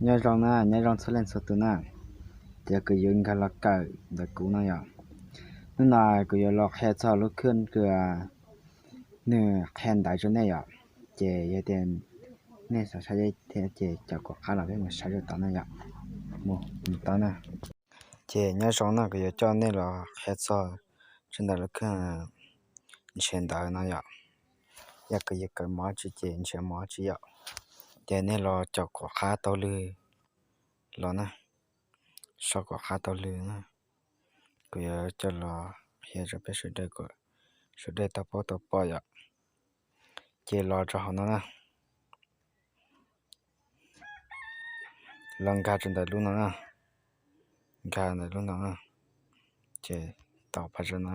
Nyob zoo na, nyob zoo txhua leej txhua tus na. Ces kuv yuav nkag los kawm ntawm kuv no yom. Hnub no kuv yuav los qhia txog lub khwj kws nws qhia ntawv rau nej yom. Ces yog tias nej xav saib thiab ces caum kuv qab los peb mus saib rau tod na yom. Mus tod na. Ces nyob zoo no kuv yuav coj nej los qhia txog tsis ntawm lub khwj nrhiav ntawv no yom. Yog kws yus kawm mos tsi ces nrhiav mos tsi yom. Ces nej los caum kuv qab taug lw los na, sau kuv qab taug lw na. Kuv yuav coj los qhia rau peb sawv daws kom sawv daws tau paub tau pom yom. Ces los rau hauv no na, los nkag rau ntawm lub no na, nkag ntawm lub no na, ces tau pab rau no.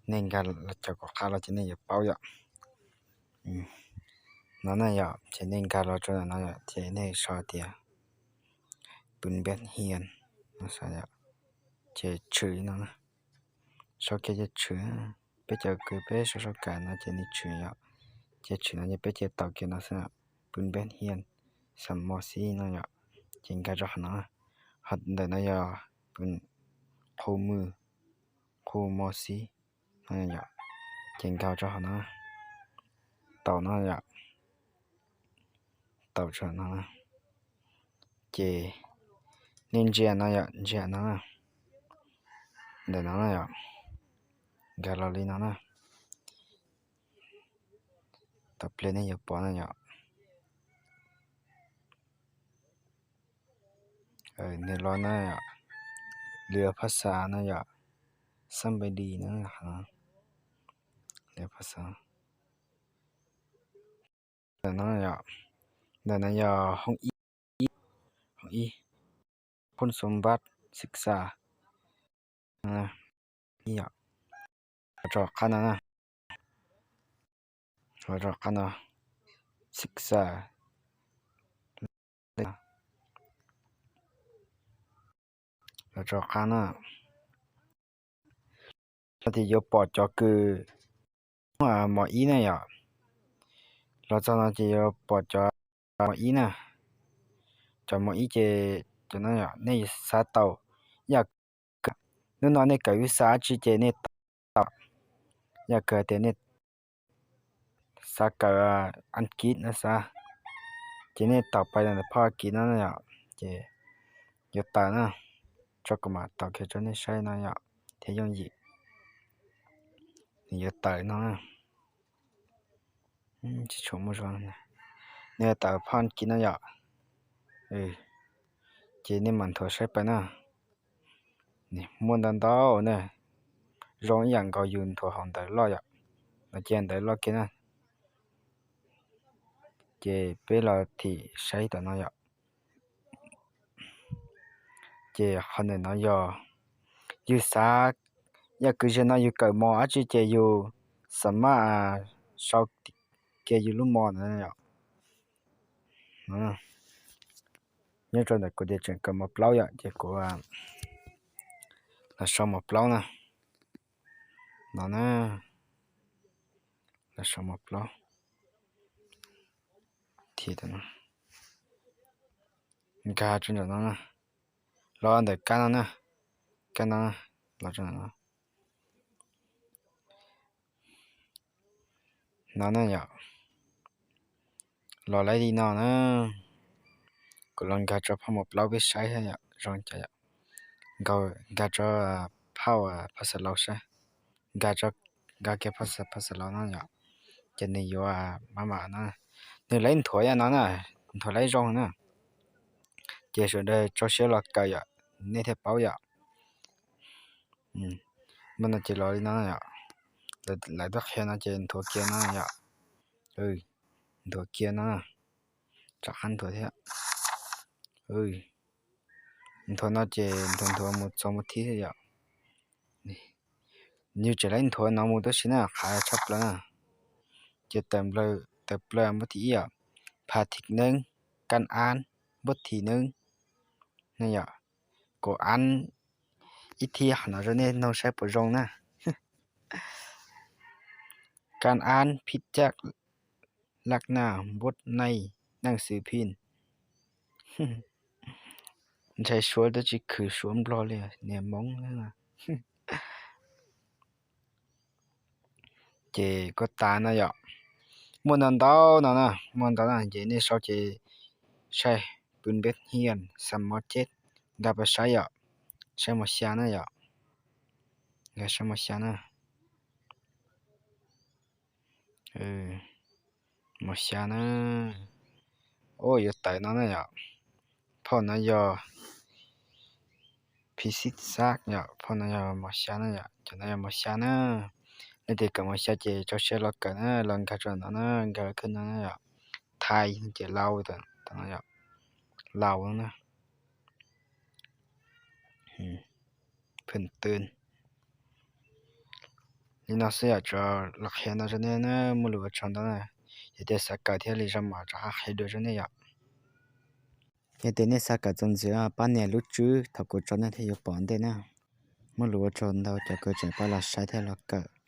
Nej nkag los caum kuv qab los ces nej yuav paub yom. No na yom, ces nej nkag los rau ntawm no yom, ces nej sau tias pw npeb hian no, ces tshwm li no na. Sau kiag ces tshwm. Peb cov kws peb sau sau kawm no ces nws tshwm yom. Ces tshwm no ces peb cia tau kiag no xwb, pw npeb hian xam mos xib no yom. Ces nkag rau hauv no, ho ntawm no yog qhu mws, qhu mos xib no yom. Ces nkag rau hauv no, tau no yom, tau rau no. Ces nej ntsia no yom, ntsia no, ntawm no na yom, nkag los li no na. Tau pliag nej yuav pom no yom. Nws los na, lwm phab xa no yom, somebody no, lwm phab xa. Ntawm no yom, ntawm no yog hoob ib, hoob ib, phun xu npab xib xa, los rau qab no na, los rau qab no, xib xa, los rau qab no. Los ces yuav pom cov kws mos ib na yom. Los txog no ces yuav pom cov mos ib na. Cov mos ib ces cov no yom, nej xav tau ib yam, hnub no nej kawm ib xav tsi ces nej tau. Yog kawg tias nej xav kawm Askiv no xav, ces nej tau pais ntawm phoj Askiv no na yom, ces yuav tawm na. Tso kuv mam tau kiag rau nej saib no yom, thiaj yooj yim. Nws yuav tawm no na. Tsis tshua muaj zoo, nws yuav tawm phoj Askiv no yom. Ces nej mam nthuav saib pais na. Muaj ntau ntau na, zoo ib yam nkaus yus nthuav hauv ntawv loj yom. No ces ntawv loj kiag na. Ces peb los thim saib tom no yom. Ces qhov ntawm no yog yus xav, yog kws zaum no yus kawm mos dab tsi ces yus xa maj sau kiag yus lub mos na yom. Nyob rau ntawm kuv tias tseem kawm mos plaub yom, ces kuv los sau mos plaub na. No na, los sau mos plaub. Thim, nkag rau ntawm no na, los ntawm kab no na, kab no, los rau ntawm no. No na yom, los laib li no na. Kuv los nkag rau phaj mos plaub peb saib thiab yom, zoo cas yom. Nkag rau phaj, phaj xav laus saib, nkag, nkag kiag phaj xav laus no yom, ces nws yuav maj mam no, nws laib nthuav yam no na, nthuav laib zoo na. Ces sawv daws tso siab los kawm yom, nej thiaj paub yom. Muaj no ces los li no yom, lawv tuaj qhia no ces nthuav kiag no yom. Nthuav kiag no, rov qab nthuav thiab. Nthuav no ces nthuav nthuav mus txog mus thib thiab yom. Yus tseem laib nthuav no mus tab sis na qhav tshaj plaws na. Ces tawm plaws npab thib ib yom, pha thim neeb, kan ab, npab thim neeb. Ne yom, kuv ab ib thib qhov no rau nej noog saib puas zoo na. Kan ab phib caj, laj naj npuab neej neej xwm phij. Ntshai suav twb tsis khwv suav nplog li niag Hmoob. Ces kuj tas no yom. Muaj ntau ntau no na, muaj ntau na ces nej sau ces saib pw npeb hiam xam mov ceb nta pas saib yom, saib mos xya na yom, saib mos xya na. Mos xya na. Ua yuav tawm no na yom. Phauj no yog phis xib xab yom, phauj no yog mos xya na yom, cov no yog mos xya na. Leej twg kawm mos xya ces tso siab los kawm na, los nkag rau no na, nkag khwb no na yom. Thaij ces lau, lau na. Phooj ywg, li no xwb yom, tsuas los qhia no rau nej na, muaj lus ua tsaug ntau na. Yog tias xav kawm thiaj li zoo mas rov qab qhia dua rau nej yom. Yog tias nej xav kawm txuas ntxiv pab nias lub tswb thaum kuv tso nej thiaj yuav pom ntej na. Muaj lus ua tsaug ntau cov kws tseem pab los saib thiab los kawm.